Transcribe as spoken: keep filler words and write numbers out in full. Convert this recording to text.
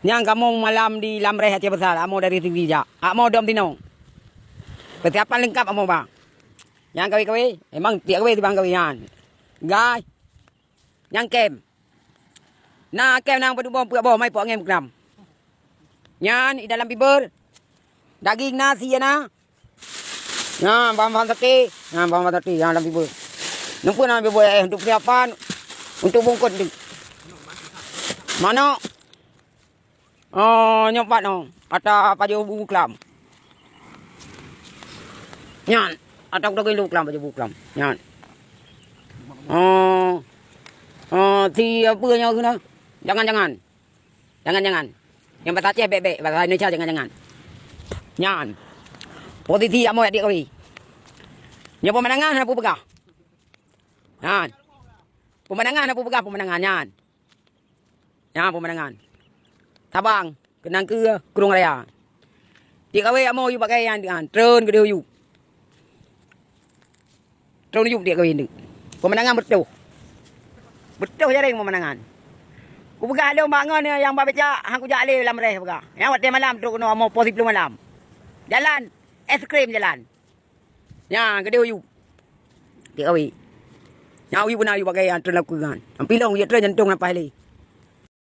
Nyang kamoe malam di Lamreh Aceh Besar, amoe dari Sigli jak. Amoe dom tinoe. Persiapan leungkap amoe ba. Nyang kawé-kawé, memang tiep kawé tibang kawé nyan. Gai. Nyang kem. Na kem nang padub boh, peuet boh, mai pok angén buklam. Nyan i dalam bibeur. Daging na, sie na. Nyan bahan-bahan saté, nyan bahan-bahan saté nyang dalam bibeur. Neupeu na bibeur, eh, untuk persiapan, untuk bungkot tu. Manok. Oh, nyoe pat noh, ata pajoh bu klam. Nyan, ata kutogi lu klam, pajoh bu klam. Nyan. Oh. Oh, si apa nyoe keunoe? Jangan-jangan. Jangan-jangan. Nyang bahasa Aceh bek-bek, bahasa Indonesia jangan-jangan. Nyan. Posisi amoe adik kawé. Nyoe pemandangan hana peugah. Nyan. Pemandangan hana peugah, pemandangan nyan. Nyan pemandangan. Sabang, keunong keu Krueng Raya. Tiep kawé amoe yub bak gaya nyan, treun keudeh yub. Treun yub tiep kawé nyan. Pemandangan beutôh. Beutôh jareng pemandangan. Kupeugah lôn bak ngon nyang ba becak, han kujak lé Lamreh peugah. Nyang watèe malam trok keunoe amoe poh siplôh malam. Jalan, es krim jalan. Nyan, keudeh yub. Tiep kawé. Nyan yub beuna yub bak gaya treun lakoe nyan. Ampilong yub treun jantong nafah lé.